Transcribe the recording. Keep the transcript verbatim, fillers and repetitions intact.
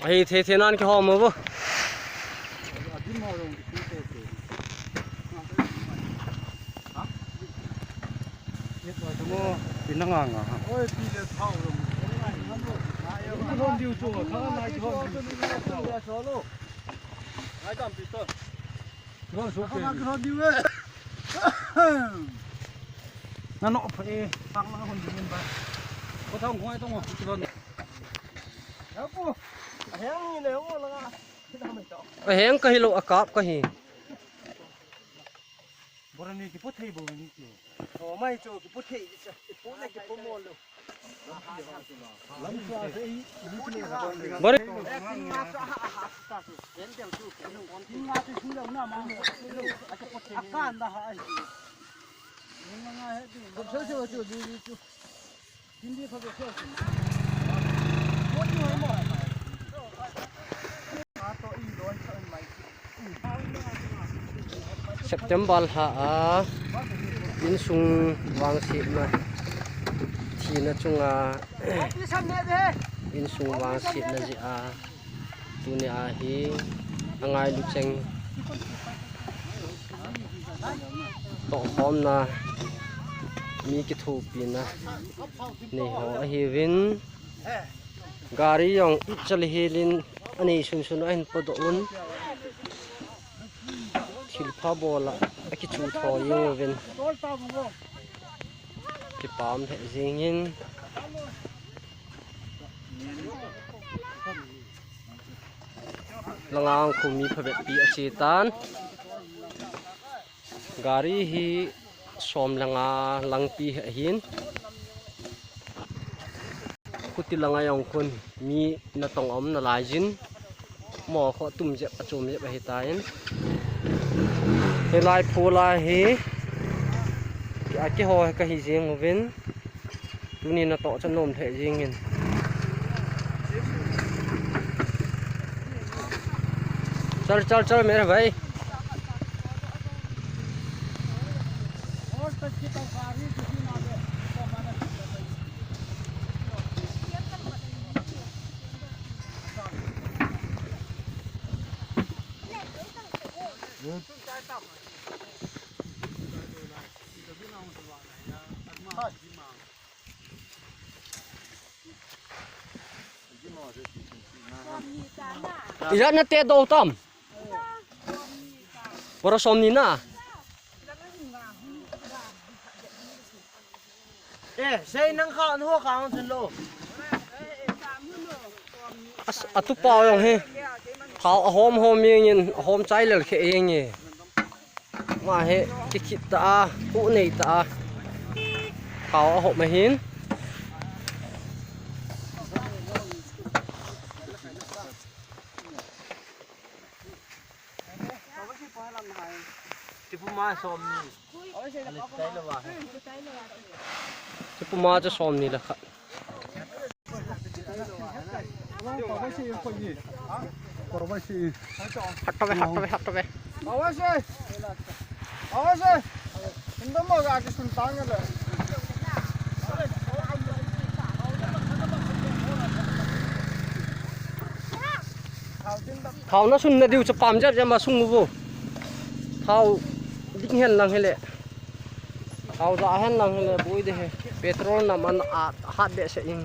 Ahi thei thei nan kihom mo bo. Pi na nga nga ha. Oi, pi le thau lo. Hon diu chu, thau na ki hon diu. Ngai dam pi to. Hon su ke. Hon diu e. Na no phe, sang na hon diu ba. Ko thau ngai to ngo, hon. Ya pu. Aheng ni le ngo la. Aheng ka hi lo, akap ka hi. Bora ni kipu thei bo ni chu. O mai chu kipu thei cha. Kipu le kipu mo lo. Bora. Akan da ha ai. Ko se se chu ni chu. September lha a insung vangsetna thina chunga insung vangsetna jeh a tuni a hi angailu cheng tohkhomna mi kithopina nei ho ahiuvin, gari jong ichal hilin anei sunsun ahin podoh un, thilpha bol a akichu tho jeng uvin, kipah lheh jengin. Langa khumi phabep pi ache tan. Gari hi som langa langpi hi ahin. Khuti langa jong khun mi natong um nalai jin. Mo kho tum jep, achom jep ahi tan. Hilai phu lai hi. Akiho kahi jeng uvin. Tuni natoh cha nom lheh jengin. Chal, chal, chal, mere bhai. Ijat nate do tam. Bora som ni na. Eh, sei nang kha, nang ho kha hung chun lo. As, atu pa jong hi. Thao ahom hom jeng in, ahom chai lel khe jeng e. Ma hi, kikhit ta a, hu nei ta a. Thao ahom ahin. Tipuma som ni. Tipuma cha som ni le khat. Hat to ve, hat to ve, hat to ve. Thao nasun nadiu chu pam jep jep ma sung uvo. Thao ding hen lang hile. Thao ja hen lang hile boi de he. Petrol na man a hat behseh in.